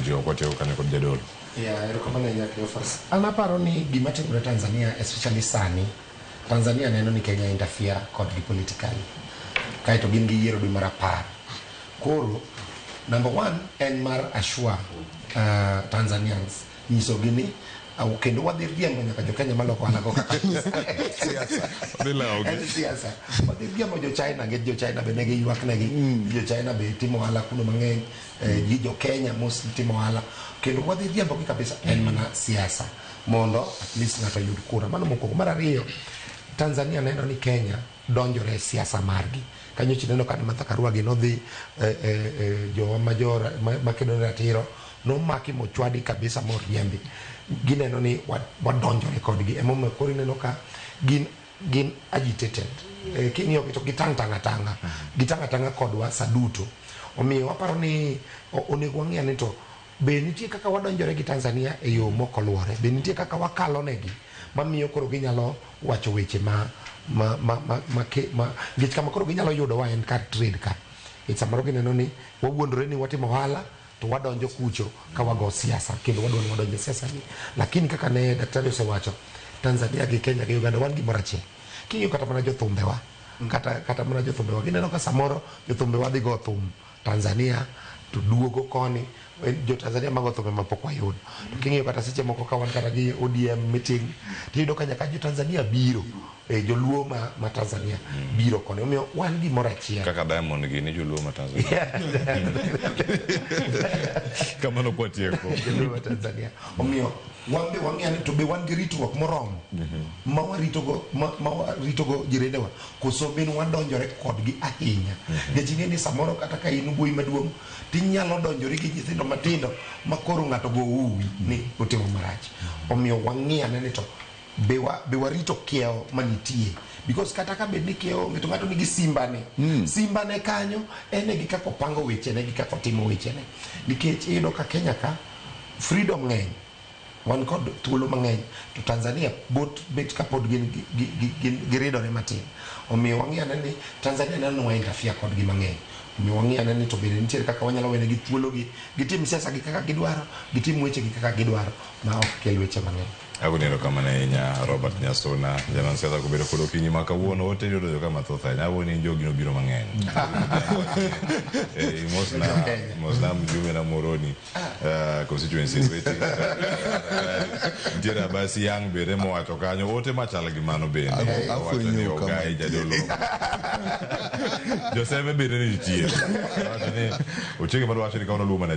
Otieko kwatieko kanyo kod jadolo. Yeah, erokamano ahinya Cleophas. An aparo ni gima timore Tanzania especially sani, Tanzania neno ni Kenya interfere kodgi politically. Kaeto gin gi yiero dwe mar apar. Koro, number one en mar assure Tanzanians nyisogi ni au kendo wadhi riembo nyaka jo Kenya maloko ohala go kaka Siasa. Wadhi lawogi. En siasa. Wadhi riembo jo China nikech jo China be ne giywak negi. Jo China be timo ohala kuno mang'eny. Gi jo Kenya mostly timo ohala. Kendo wadhi riembo gi kabisa en mana siasa mondo at least ng'ato oyud kura. Mano mokwongo. Mar ariyo, Tanzania neno ni Kenya donjore e siasa margi. Kanyocha ineno ka Martha Karua gi nodhi jowa ma jo makedo ne ratiro nomaki mochwadi kabisa moriembi. Gineno ni wadonjore kodgi. Emomiyo koro ineno ka gin gin agitated. King'iyo gi to gitang' tang' atang'a. Gitang' atang'a kodwa sa duto. Omiyo waparo ni onego wang'i ane to be nitie kaka wadonjore gi Tanzania e yo mok oluwore? Be nitie kaka wakalo negi mamiyo koro ginyalo wacho weche ma ma ma ma ma ke ma nikech kama koro ginyalo yudowa en kar trade ka. Nikech samoro gineno ni wawuondore ni watimo ohala to wadonjo kucho ka wago siasa kendo wadwa ni wadonj e siasa ni. Lakini kaka ne daktari osewacho, Tanzania gi Kenya gi Uganda wan gimoro achiel. King'iyo kata mana jothumbewa, kata mana jothumbewa gineno ka samoro jothumbewa dhi go thum Tanzania to duogo koni jo Tanzania mago thumbe ma pok wayudo. To king'iyo kata seche moko ka wan kata gi ODM meeting tiyudo ka nyaka jo Tanzania biro joluo ma Tanzania biro koni. Omiyo wan gimoro achiel. Kaka Diamond gini joluo ma Tanzania. Kamano kwatieko. Joluo ma Tanzania. Omiyo wan be wang'eyo ni to be wan gi ritruok moromo ma waritogo ma waritogo jirendewa koso bin wadonjore kodgi ahinya. Nikech ing'e ni samoro kata ka in wuoyi maduong' tinyalo donjori gi nyithindo matindo ma koro ng'ato go uwi ni utimo marach. Omiyo wang'i ane ni to be wa, be warito kiewo manitie because kata ka bed ni kiewo onge to ng'ato nigi simbane. Simbane kanyo en e gi kaka opango wechene gi kaka otimo wechene. Nikech iyudo ka Kenya ka freedom ng'eny wan kod thuolo mang'eny to Tanzania bot bet kapod gin giridore matin. Omiyo wang'i ane ni Tanzania neno ni wa interfere kodgi mang'eny. Omiyo wang'i ane ni to bende nitiere kaka wanyalo wenegi thuolo gi gitim siasa gi kaka gidwaro, gitim weche gi kaka gidwaro ma ok kel weche mang'eny. Agoni erokamano ahinya Robert Nyasuna, janon siasa kobedo kod okinyi ma kawuono. Ote yudo joka mathoth ahinya. Awuoyo ni jogi nobiro mang'eny. Mosna, mosna mjumbe na Moroni constituency waiting. Nitiere Abasi Yang bende mowacho kanyo ote machal gi mano bende. Owacho ni Afwenyo kama ogai jadolo. Joseme bende nitie. Owacho ni Ochiege madwa wacho ni kawuono luwo mana